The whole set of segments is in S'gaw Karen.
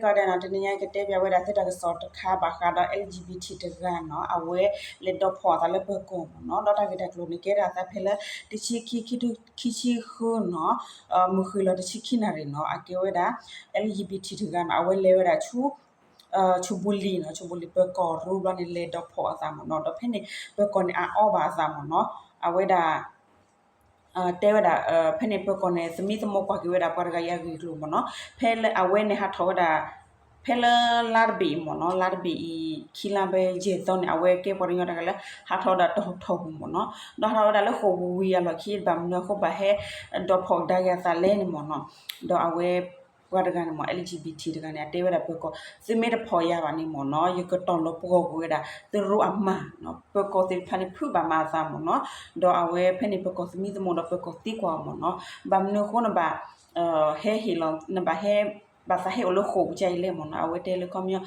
ဒီးတနံၤညါကတဲဘၣ်ဝဲဒၣ်သုတၢ်ကစီၣ်တခါဘၣ်ဃးဒီး L G B T တဂၤနီၤ အဝဲလဲၤဒီးဖီၣ်အသးလၢပၢၤကီၢ်မ့ၢ်နီၤ ဒီးတၢ်ဂ့ၢ်တၢ်ကျိၤန့ၣ် ကဲထီၣ်အသးဖဲလၢ တဆံခံ ခံဆံဃုနီၤ မုၢ်ဃ့ၢ်လီၤတဆံခံနၣ်ရံၣ်နီၤ အကဲဝဲဒၣ် L G B T တဂၤနီၤ အဝဲလဲၤဝဲဒၣ်ဆူ ဆူဘူလံနီၤ ဆူဘူလံပၢၤကီၢ်ရူဘျီန့ၣ် လဲၤဒီးဖီၣ်အသးမ့ၢ်နီၤ ဒီးဖဲန့ၣ် ပၢၤကီၢ်န့ၣ်အအီဘၣ်အသးမ့ၢ်နီၤ အဝဲဒၣ် တဲဝဲဒၣ် ဖဲန့ၣ်ပၢၤကီၢ်န့ၣ် သမံသမိးကွၢ်က့ၤဝဲဒၣ်ပှၤတဂၤအံၤအဂ့ၢ်အကျိၤမ့ၢ်နီၤ ဖဲလၢအဝဲန့ၣ်ဟးထီၣ်ဝဲဒၣ် ဖဲလၢလါတဘ့ၣ်အံၤမ့ၢ်နီၤ လါတဘ့ၣ်အံၤ ခံလါဖဲယဲၢ်သီန့ၣ် အဝဲကဲပှၤကညီတဂၤလၢ ဟးထီၣ်ဝဲဒၣ်တီၢ်ထီၣ်ပူၤမ့ၢ်နီၤ ဒီးဟးထီၣ်ဝဲဒၣ်လၢဃိာ်ပူၤဝံၤအလီၢ်ခံ ဘၣ်မနုၤအဃိဘၣ်ဟဲ ဒီးဖီၣ်ကဒါက့ၤအသးလဲၣ်န့ၣ်မ့ၢ်နီၤ ဒီးအဝဲ ပှၤတဂၤန့ၣ်မ့ၢ် L G B T တဂၤန့ၣ် အတဲဝဲဒၣ်ပၢၤကီၢ် သုမ့ၢ်တဖီၣ်ယၤဘၣ်န့ၣ်မ့ၢ်နီၤ ယကတီၢ်လီၤပှီၢ်ကွံာ်ဝဲဒၣ် သုရိအမါနီၤ ပၢၤကီၢ်သ့ၣ်တဖၣ်န့ၣ် ဖုးဘၣ်မၤအသးမ့ၢ်နီၤ ဒီးအဝဲဖဲန့ၣ်ပၢၤကီၢ်သမံသမိးဒီးပၢၤကီၢ်သံကွၢ်အီၤမ့ၢ်နီၤ ဘၣ်မနုၤအဃိနဘၣ် ဟဲဟ့ၣ်လီၤ နဘၣ်ဟဲ ဘၣ်သးဟဲအိၣ်လၢဃိာ်ပူၤကါအံၤလဲၣ်မ့ၢ်နီၤ အဝဲတဲလၢခီပညီ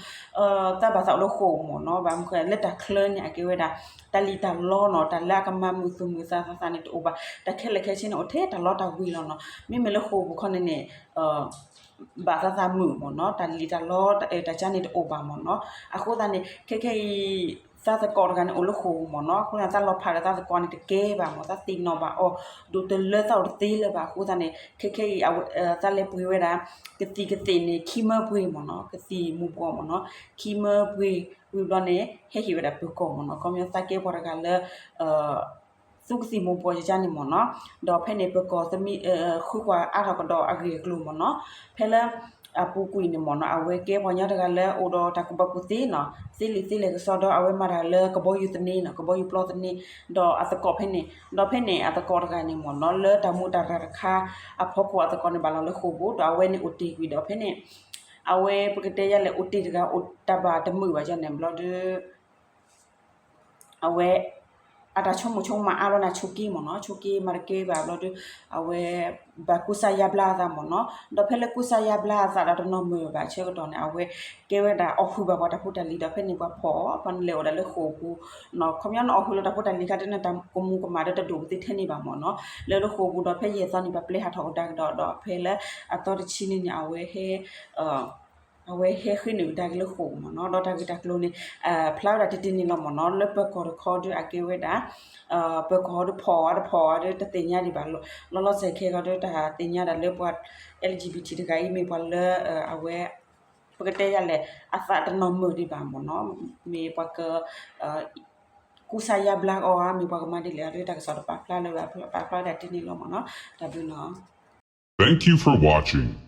သးဘၣ်သးအိၣ်လၢဃိာ်မ့ၢ်နီၤ ဘၣ်မနုၤဃိလၢတၢ်ချၢန့ၣ် အကဲဝဲဒၣ် တၢ်လံၣ်တၢ်လီနီၤ တၢ်လၢအကမၤမုာ်သူၣ်မုာ်သးသးသးန့ၣ်တအိၣ်ဘၣ် တၢ်ခဲလၢာ်ခဲဆ့န့ၣ် အိၣ်ထဲတၢ်လီတၢ်ဝ့ၤလီၤနီၤ မ့မ့ၢ်လၢဃိာ်ပူၤခီန့ၣ်န့ၣ် ဘၣ်သးသးမုာ်မ့ၢ်နီၤ တၢ်လံၣ်တၢ်လီ တၢ်ကၢန့ၣ်တအိၣ်ဘၣ်မ့ၢ်နီၤ အဃိသတးန့ၣ် ခဲခဲအံၤ သးသကိးတဂၤန့ၣ် အိၣ်လၢဃိာ်ပူၤမ့ၢ်နီၤ အဃိသတးန့ၣ် သးလီၤဖးဒီးသးသကိးန့ၣ်တကဲဘၣ်မ့ၢ် သးသ့ၣ်နီၣ်ဘၣ်အီၤ ဒိၣ်တလၢသးအိၣ်တသ့လၢၤဘၣ် အဃိသတးန့ၣ် ခဲခဲအံၤ သးလဲၤပှ့ၤဝဲဒၣ် ကသံၣ်ကသ့ၣ်န့ၣ် ခံမၢပှ့ၤမ့ၢ်နီၤ ကသံၣ်မူၤဘှီးမ့ၢ်နီၤ ခံမၢပှ့ၤ ဝံၤဘျီန့ၣ် ဟဲဟ့ၣ်ဝဲဒၣ်ပၢၤကီၢ်မ့ၢ်နီၤ ခီပညီသးကဲပှၤတဂၤလၢ သူကသံၣ်မူၤဘှီးယကါန့ၣ်မ့ၢ်နီၤ ဒီးဖဲန့ၣ်ပၢၤကီၢ်သမံ ဃုကွၢ်အါထီၣ်ကဒီးအဂ့ၢ်အကျိၤမ့ၢ်နီၤ ဖဲလၢ အပူၤကွံာ်န့ၣ်မ့ၢ်နီၤ အဝဲကဲပှၤကညီတဂၤလၢအိၣ်ဒီးတၢ်ကူၣ်ဘၣ်ကူၣ်သ့နီၤ သ့လံာ်သ့လဲၢ်ကစီဒီ အဝဲမၤတၢ်လၢကဘီယူၤသန့နီၤ ကဘီယူၤပျီသန့ ဒီးအသကိးဖဲန့ၣ် ဒီးဖဲန့ၣ်အသကိးတဂၤန့ၣ်မ့ၢ်နီၤ လၢတၢ်မူးတၢ်ရၢ်တခါ အဖီခိၣ်အသကိးန့ၣ်ဘၣ်လီၤလၢဃိာ်ပူၤ ဒီးအဝဲန့ၣ်အိၣ်တ့ၢ်ကွံာ်ဒီးဖဲန့ၣ် အဝဲပကတဲယၤလဲၣ်အိၣ်တ့ၢ်တဂၤ အိၣ်တၢ်ဘၣ်တမုာ်ဘၣ်ယၤန့ၣ်ဘျီဒီး အဝဲ အတၢ်ဆိကမိၣ်ဆိကမးအါဘျီန့ၣ် ဆိးက့မ့ၢ်နီၤ ဆိးက့မၤတကဲဘၣ်ဘျီဒီး အဝဲ ဘၣ်ကူစါယါဘျါအသးမ့ၢ်နီၤ ဒီးဖဲလၢကူစါယါဘျါအသးဒီးတနီၤမုာ်ဘၣ်ဆၢကတီၢ်န့ၣ် အဝဲကဲဝဲဒၣ်အီၣ်ဟုၣ်ဘၣ်ပှၤတၢ်ဖိတၢ်လံၤဒီးဖဲန့ၣ်ပှၤဖီၣ် ပှၤလဲၤအိၣ်ဒၣ်လၢဃိာ်ပူၤ ခီပညီန့ၣ်အီၣ်ဟုၣ်လၢတၢ်ဖိတၢ်လံၤခါဒ်န့ၣ် တၢ်ကမူၤကမၣ်ဒီးတဒိၣ်ပသ့ထဲန့ၣ်ဘၣ်မ့ၢ်နီၤ လဲၤလၢဃိာ်ပူၤဒီးဖဲယဲၢ်သီန့ၣ် ပှၤပျဲဟးထီၣ်ကဒါကဒီးဒီးဖဲလၢအသီတဆံန့ၣ်န့ၣ် အဝဲဟဲ အဝဲဟဲဃ့နုာ်ကဒါက့ၤလၢဃိာ်မ့ၢ်နီၤ ဒီးတၢ်ဂ့ၢ်တၢ်ကျိၤန့ၣ် ဖျါဝဲဒၣ်တတ့ၢ်န့ၣ်လီၤမ့ၢ်နီၤ လၢပၢၤကီၢ်တခီဒီးအကဲဝဲဒၣ် ပၢၤကီၢ်ဒီးဖီၣ်အါတဖီၣ်အါဒီးတသ့ၣ်ညါဒံးဘၣ် လီၤလီၤဆဲးဆဲးခဲကီးဒီးတၢ်သ့ၣ်ညါဒၣ်လၢပှၤ L G B T တဂၤအံၤမ့ၢ်ပှၤလၢ အဝဲ ပကတဲယၤလဲၣ် အသးတနီၤမုာ်ဒံးဘၣ်မ့ၢ်နီၤ မ့ၢ်ပှၤက ကူစါယါဘျါအီၤဧါ မ့ၢ်ပှၤကမၤဒ်လဲၣ်အီၤဒီးတၢ်ကစီၣ်တပာ်ဖျါလၢၤဘၣ် ပာ်ဖျါဝဲဒၣ်တ့ၢ်န့ၣ်လီၤမ့ၢ်နီၤ တၢ်ဘျုးနီၤ Thank you for watching.